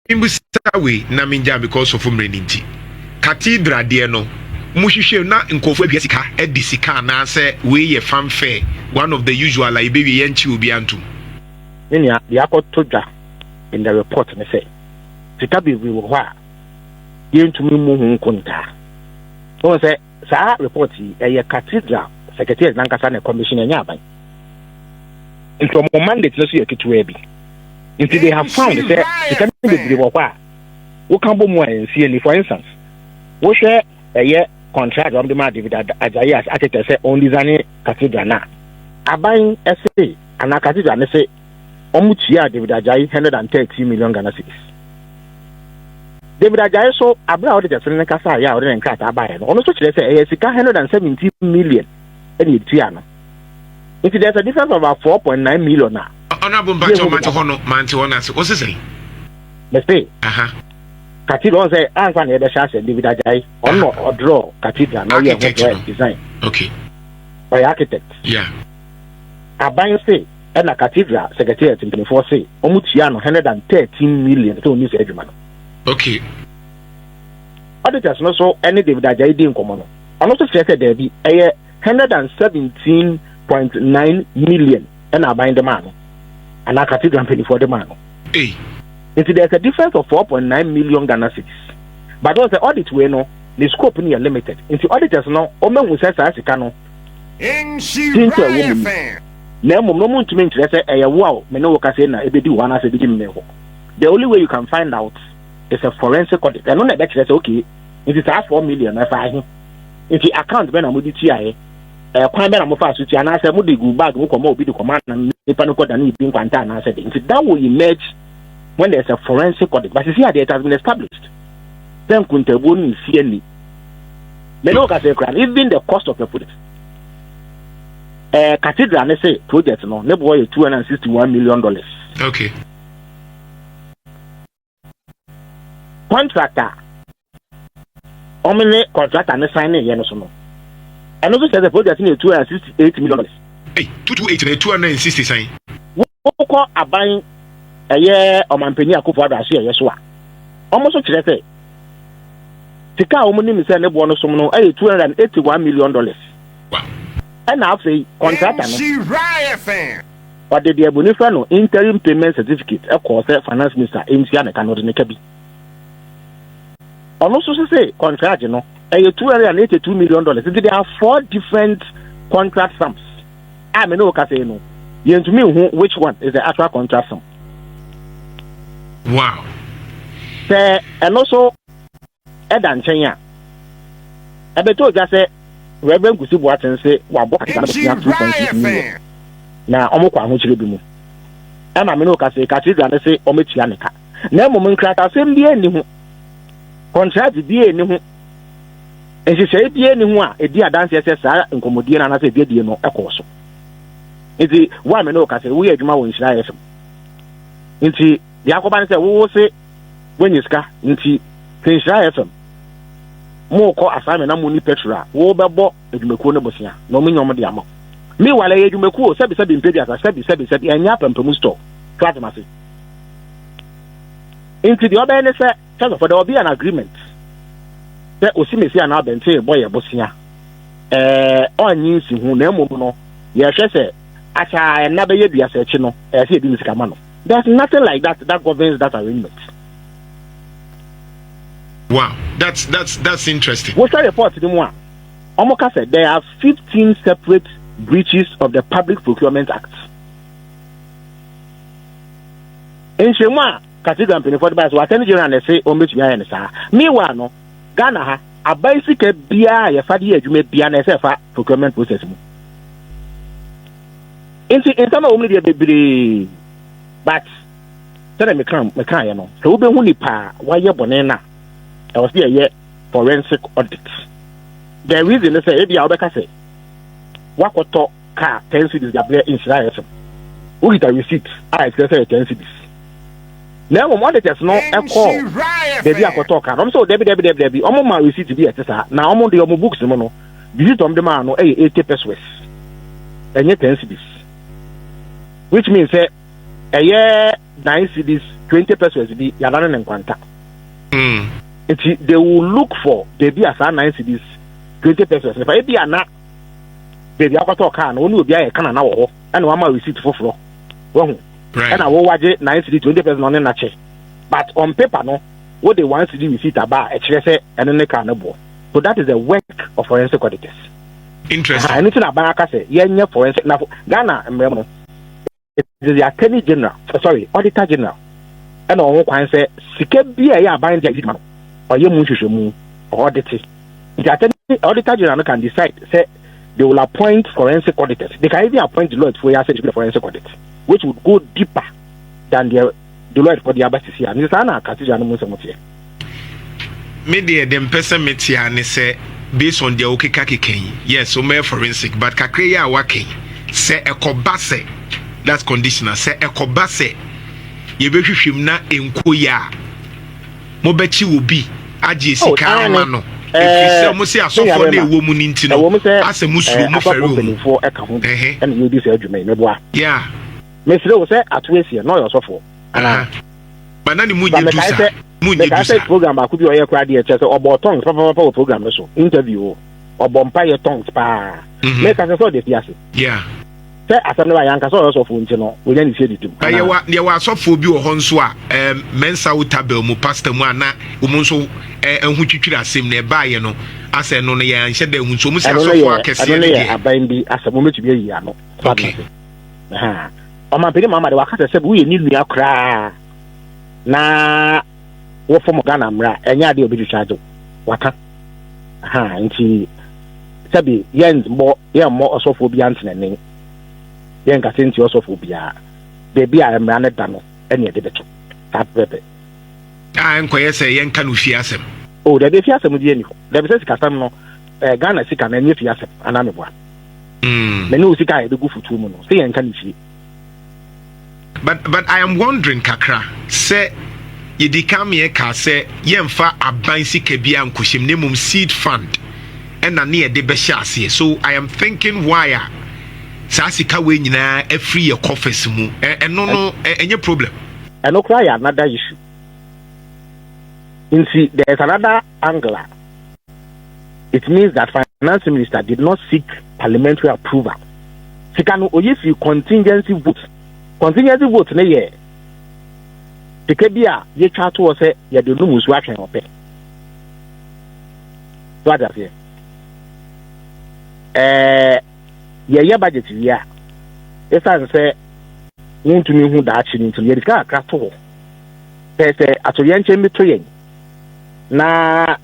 Mbusa wei na mengyaa because sɔfo mmerɛ no nti. Cathedral deɛ no mo hwehwɛ na nkurɔfoɔ awia sika adi sika anaasɛ wei yɛ fanfare one of the usual a yɛbɛwie yɛnkye obiara ntom? Me nua, deɛ akɔtɔ dwa in the report ne sɛ sika bebree wɔ hɔ a yɛntumi mmu ho nkontaa. Wohu sɛ saa report yi ɛyɛ cathedral secretariat nankasa na commission, ɛnyɛ aban. Nti wɔn mandate no so yɛ ketewaa bi. Nti they have found sɛ sika no bebree wɔ hɔ a woka bɔ mu a ɛnsi ani. For instance, wohwɛ ɛyɛ contract a wɔde maa David Ajayi as architect sɛ ɔn design cathedral no a, aban ɛse anaa cathedral no se wɔn tuaa David Ajayi 113 million Ghana cedis. David Ajayi so abere a ɔde gyasene no kasaeɛ a ɔde ne nkrataa baeɛ no, ɔno nso kyerɛ sɛ ɛyɛ sika 117 million ɛna etua no. Nti there's a difference of about 4.9 million a. Honorable Mpakyɛw mante hɔ no, mante hɔ no ase. Wose sɛn? Mese cathedral, ɔn sɛ ansa na yɛbɛhyɛ ase David Ajayi ɔno na ɔdraw cathedral na ɔyɛ ho drawing design. Okay. Ɔyɛ architect. Yeah. Aban se ɛna cathedral secretariat mpanimfoɔ se wɔn tua no 113 million sɛ ɔnni saa adwuma no. Okay. Auditors no so ɛne David Ajayi di nkɔmɔ no, ɔno nso kyerɛ sɛ daabi, ɛyɛ 117.9 million ɛna aban de maa no anaa cathedral mpanimfoɔ de maa no. Hey. Nti there's a difference of 4.9 million Ghana cedis. But wɔn sɛ audit wei no ne scope no yɛ limited. Nti auditors no wɔn ahu sɛ saa sika no tinti a ɛwɔ mu ni. Na mmom no wɔn ntumi nkyerɛ sɛ ɛyɛ wo a me ne wo kasa na ebedi hɔ anaasɛ ebedi me hɔ. The only way you can find out is a forensic audit. Ɛno na ɛbɛkyerɛ sɛ okay, nti saa 4 million no ɛfa ahe? Nti account bɛn na mode tuaeɛ? Ɛkwan bɛn na mofa so tua anaasɛ mode gu bag mu kɔma obi de kɔma na nipa no kɔda ne bi nkwanta anaasɛ de. Nti that will emerge when there's a forensic audit. But sisi adeɛ, it has been established sɛ nkuntabuo no nsi ani. Mene wo kasa kura no, even the cost of the project. Cathedral ne se project no ne boɔ yɛ $261 million. Okay. Contractor wɔn ne contractor ne sign ne yɛ no so no, ɛno nso kyerɛ sɛ project no yɛ $268 million. Hey, 228 na 260 sign. Wokɔ aban ɛyɛ ɔmanpanyin Akufo Addo aso yɛyɛ so a, wɔn nso kyerɛ sɛ sika a wɔn nim sɛ ne boɔ no som no ɛyɛ $281 million. Ɛna afei contractor no ɔde deɛ boni fɛ no interim payment certificate ɛkɔɔ sɛ finance minister ntua ne ka no, ɔde ne ka bi. Ɔno nso sese contract no ɛyɛ $282 million. Nti there are four different contract sums a me ne wo kasa yi no yɛntumi nhu which one is the actual contract sum. Wow. Sɛ ɛno so ɛda nkyɛn a, ɛbɛtɔ odwa sɛ Reverend Kusi Boateng se wabɔ cathedral no bosea 2.6 million na ɔmo kɔ ahokyere bi mu. Ɛma me ne wo kasa yi, cathedral no se ɔmo atua ne ka. Na mmom nkratasɛm biara nni ho, contract biara nni ho, nhyehyɛe biara nni ho a ɛdi adanseɛ sɛ saa nkɔmmɔdie no anaasɛ adwadie no ɛkɔɔ so. Nti wo a me ne wo kasa yi, woyɛ adwuma wɔ Nhyira FM. Nti deɛ akɔba ne sɛ wowo se woanya sika nti sɛ Nhyira FM mokɔ assignment na monni petrol a, wobɛbɔ adwumakuo no bosea na ɔmo nya ɔmo de ama. Meanwhile ɛyɛ adwumakuo sɛbi sɛbi mpɛduasa sɛbi sɛbi sɛbi ɛnyɛ apampamu store so atem ase. Nti deɛ ɔbɛyɛ ne sɛ first of all there will be an agreement sɛ osimesi anaa abɛnten bɔ yɛ bosea, ɔnye nsi ho, na mmom no yɛhwɛ sɛ akyɛ ɛna bɛyɛ duasa akyi no ɛyɛ sɛ yɛde ne sika ma no. There's nothing like that that governs that arrangement. Wow, that's interesting. Wohwɛ report no mu a, wɔn ka sɛ there are 15 separate breaches of the Public Procurement Act. Nhyɛmu a cathedral mpanyinfoɔ de ba so Attorney General na ɛsɛ wɔn bɛtumi ayɛ no saa. Meanwhile no, Ghana ha aban sika biara a yɛfa de yɛ adwuma biara na ɛsɛ ɛfa procurement process mu. Nti nsɛm a wɔn no deɛ bebree, but sɛdeɛ meka yɛ no, sɛ wobɛhu nipa a wayɛ bɔne no a, ɛwɔ sɛ yɛyɛ forensic audit. The reason is sɛ ebi a wobɛka sɛ wakɔtɔ car 10 cedis de abrɛ Nhyira FM, wokita receipt a ɛkyerɛ sɛ yɛ 10 cedis. Na mmom auditors no ɛkɔɔ baabi akɔtɔ car no, ɔmo sɛ dabi dabi dabi dabi, ɔmo ma receipt bi ɛte saa na ɔmo de ɔmo books mu no, receipt ɔmo de maa no ɛyɛ 80 pesewas, ɛnyɛ 10 cedis, which means sɛ ɛyɛ 9 cedis 20 pesewas bi yɛadane ne nkwanta. Nti they will look for baabi a saa 9 cedis 20 pesewas no fa. Ebi a na baabi akɔtɔ kaa no, wo ne obi ayɛ kana na wɔ hɔ, ɛna wama receipt foforɔ. Wahu? Ɛna wo wagye 9 cedi 20 pesewas na ɔne n'akyɛ. But on paper no, wode 1 cedi receipt aba a ɛkyerɛ sɛ ɛno ne kaa no boɔ. So that is the work of forensic auditors. Interesting. Ɛno nti na aban aka sɛ yɛnyɛ forensic na Ghana mmerɛ mu no, it is the Attorney General, sorry, Auditor General, ɛna ɔho kwan sɛ sika bi a ɛyɛ aban de a no, ɔyɛ mu nhwehwɛmu, ɔaudit. Nti attorney, Auditor General no can decide sɛ they will appoint forensic auditors. They can even appoint Deloitte for yɛ the forensic audit, which would go deeper than the Deloitte for the aba sisi a. Nti saa na cathedral no mu nsɛm teɛ. Me deɛ, de mpɛ sɛ mete a ne sɛ, based on deɛ wokeka keka yi, yes, womɛyɛ forensic, but kakra yi a waka yi sɛ ɛkɔba sɛ, that's conditional, sɛ ɛkɔba sɛ yɛbɛhwehwɛ mu na ɛnkɔ yi a, mobɛkyi wɔ bi agye sika ama no, ɛfiri sɛ mo sɛ asɔfoɔ no ɛwɔ mu no nti no, asɛ mo suro, mo fɛre wɔ mu. Mpanimfoɔ ɛka ho bi ɛna yɛdi saa adwuma yi, meboa. Mesrɛ wo sɛ ato asie na ɔyɛ ɔsɔfoɔ anaa? Ba na ne mu nyɛ du sa, mu nyɛ du mekae sa. Sɛ program baako bi a ɔyɛ koraa deɛ, kyerɛ sɛ ɔbɔ tongues papapapa wɔ program no so, interview o, ɔbɔ mpa yɛ tongues paa. Meka sɛ ɔde fi ase sɛ asɛm no ba, yɛanka sɛ ɔyɛ ɔsɔfoɔ nti no wɔnya ne fie didim. Ba yɛwɔ asɔfoɔ bi wɔ hɔ nso a Mensa Otabil mu pastor mu a na wɔn nso ɛho twitwiri asɛm na ɛbaayɛ no, asɛ no yɛn anhyɛ da ehu nso wɔn sɛ ɛno no asɔfoɔ yɛ akɛseɛ ɛno no no yɛ deɛ. Aban bi asɛm wɔmɛtumi ayi ano. Ɔmampanin Mahama de waka sɛ woyɛ ne nua koraa na wɔfɔm Ghana mmara a, ɛnyɛ adeɛ a obɛtwitwa agye wo. Waka ha nti sɛbi yɛnbɔ yɛmmɔ ɔsɔfoɔ bi antenani, yɛnkase nti ɔsɔfoɔ biara baabi a mmara no da no ɛne yɛde bɛto saa pɛpɛ. A nkɔyɛ sɛ yɛnka no fie asɛm. O dabi, efi asɛm bi ani hɔ. Dabi, sɛ sikasɛm no, Ghana sika no ɛnyɛ fie asɛm anaa meboa? Na ne wo sika a yɛde gu fotuo mu no sɛ yɛnka ne fie. But I am wondering kakra sɛ yɛdi kan meɛ kaa sɛ yɛmfa aban sika bi ankɔhyɛm na mmom seed fund ɛna ne yɛde bɛhyɛ aseɛ, so I am thinking why a saa sika wei nyinaa afiri yɛ coffers mu. Ɛno no ɛnyɛ problem? Ɛno koraa yɛ another issue. Nti there is another angle a it means that Finance Minister did not seek parliamentary approval. Sika no oyi fi contingency vote. Contingency vote ne yɛ sika bi a yɛtwa to hɔ sɛ yɛde num nsuo atwɛn ɔpɛ so ate aseɛ. Yɛyɛ budget wie a, ɛsiane sɛ wontumi hu daakye no nti no, yɛde sika kakra to hɔ sɛ atoyɛnkyɛn bi to yɛn na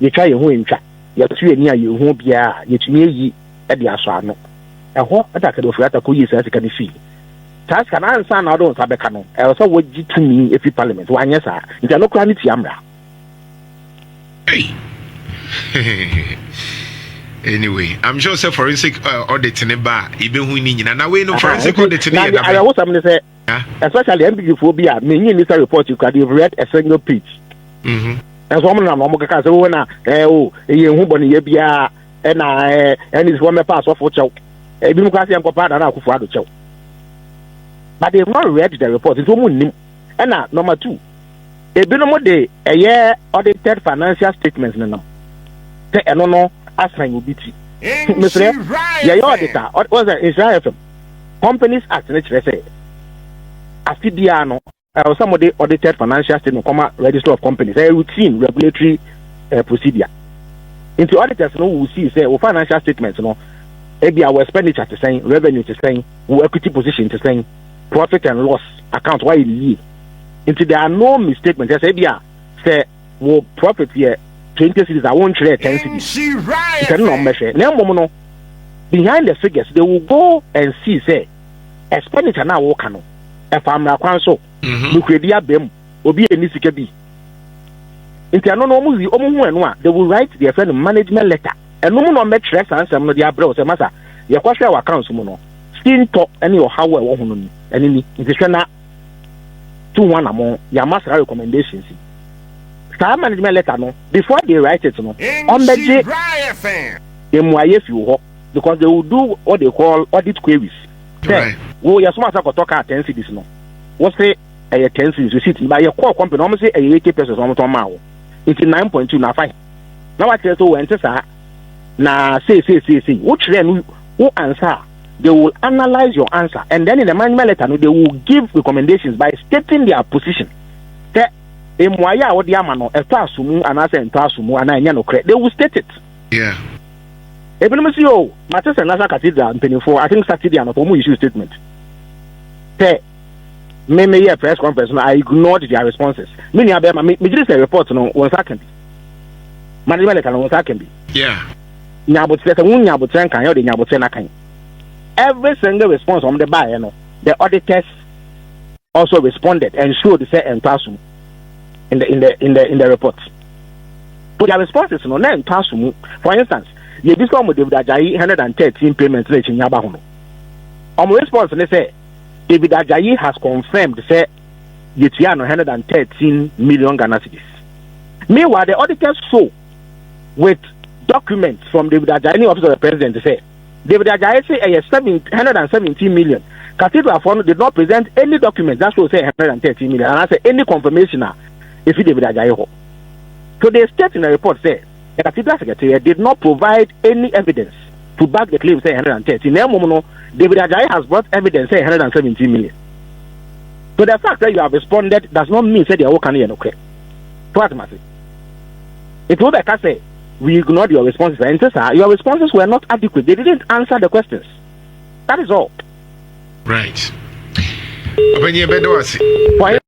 yɛtwa yɛn ho ntwa, yɛto yɛn ani a yɛn ho biara, yɛtumi ayi de asɔ ano. Ɛhɔ ɛna Ken Ofori-Atta kɔ yi saa sika no fii. Saa sika no, ansa na ɔde wo nsa bɛka no, ɛwɔ sɛ wɔgye tumi efi parliament. Wanyɛ saa nti ɛno koraa ne tia mmara. Hey. Anyway, I'm sure sɛ forensic audit ne ba a, yɛbɛhu ne nyina na wei no forensic audit ne yɛ na dabɛ. Awerɛhosɛm ne sɛ especially NPP foɔ bi a menyi ni sɛ report yi kora, they've read a single page. Ɛnso wɔn nam na wɔn keka sɛ wɔn na o ɛyɛ ehu bɔ ne yɛ biara, ɛna NDC foɔ mɛpa asɔfo kyɛw, ebinom koraa sɛ yɛn nkɔpa Nana Akufo Addo kyɛw, but they have not read the report nti wɔn nnim. Ɛna number two, ebinom de ɛyɛ audited financial statement no nam sɛ ɛno no asan obi ti. Mesrɛ, yɛyɛ auditor wɔn sɛ Nhyira FM, Companies Act ne kyerɛ sɛ afe biara no ɛwɔ sɛ mode audited financial statement kɔma Registrar of Companies. Ɛyɛ routine regulatory procedure. Nti auditors no will see sɛ wo financial statement no, ebi a wo expenditure te sɛn, revenue te sɛn, wo equity position te sɛn, profit and loss account wayɛ ne yie. Nti there are no misstatements. Ɛsɛ ebi a sɛ wo profit yɛ 20 cedis a, wontwerɛ 10 cedis. Nti ɛno na ɔmbɛhwɛ. Na mmom no, behind the figures, they will go and see sɛ expenditure na woka no ɛfa mmara kwan so, nokorɛdi aba mu, obi ani sika bi. Nti ɛno no ɔmo wi, ɔmo hu ɛno a, they will write deɛ yɛfrɛ no management letter. Ɛno mu na ɔmbɛtwerɛ saa nsɛm no de abrɛ wo sɛ, masa, yɛkɔhwɛ wɔ accounts mu no, si ntɔ ne ɔhaw a ɛwɔ ho no ni, ɛne ni, nti hwɛ na tu ho anammɔn. Yɛama saa recommendations yi. Saa management letter no, before they write it no, ɔmbɛgye mmuayɛ fi wo hɔ, because they will do what they call audit queries sɛ wo yɛsoma sɛ kɔtɔ car 10 cedis no, wo se Ɛyɛ 10 cedis receipt ba yɛ kɔɔ company, wɔn sɛ ɛyɛ 80 pesewas wɔn tɔn maa wo, nti 9.2 na afa na wakyerɛ sɛ wɔn ti saa na sei sei sei sei. Wotwerɛ no wo answer a, they will analyse your answer and then in the management letter no, they will give recommendations by stating their position sɛ mmuayɛ a wɔde ama no ɛtɔ asomu anaasɛ ntɔ asomu anaa ɛnyɛ nokorɛ. They will state it. Ebinom si o mate sɛ National Cathedral mpanyinfoɔ, I think Saturday anɔpɔ, wɔn issue statement sɛ me yɛ press conference no, I ignored their responses. Me nua bɛrima, me gyere sɛ report no wɔn nsa ka bi, management letter no wɔn nsa ka bi. Nyabotrɛ sɛ wɔn nyabotrɛ nkan yɛ ɔde nyabotrɛ n'akan every single response wɔn de baayɛ no, the auditors also responded and showed sɛ ɛntɔ asom in the report. So their responses no na ɛntɔ asom. For instance, yɛbi sɛ ɔmo David Ajayi 113 payment na ekyi nyaba ho no, ɔmo response ne sɛ David Ajayi has confirmed sɛ yɛtua no 113 million Ghana cedis. Meanwhile, the auditors show with documents from David Ajayi ne Office of the President sɛ David Ajayi say ɛyɛ 717 million. Cathedral foɔ no did not present any document that show say 113 million and I say any confirmation a efi David Ajayi hɔ. So they state in the report say the cathedral secretary did not provide any evidence to back the claim say 113, na mmom no David Ajayi has brought evidence say 117 million. So the fact that you have responded does not mean say deɛ wɔka no yɛ nokorɛ. So what ma se it will bɛka sɛ we ignored your responses and say your responses were not adequate. They didn't answer the questions, that is all. Right, ɔbɛnyɛ bɛdɛ wase. For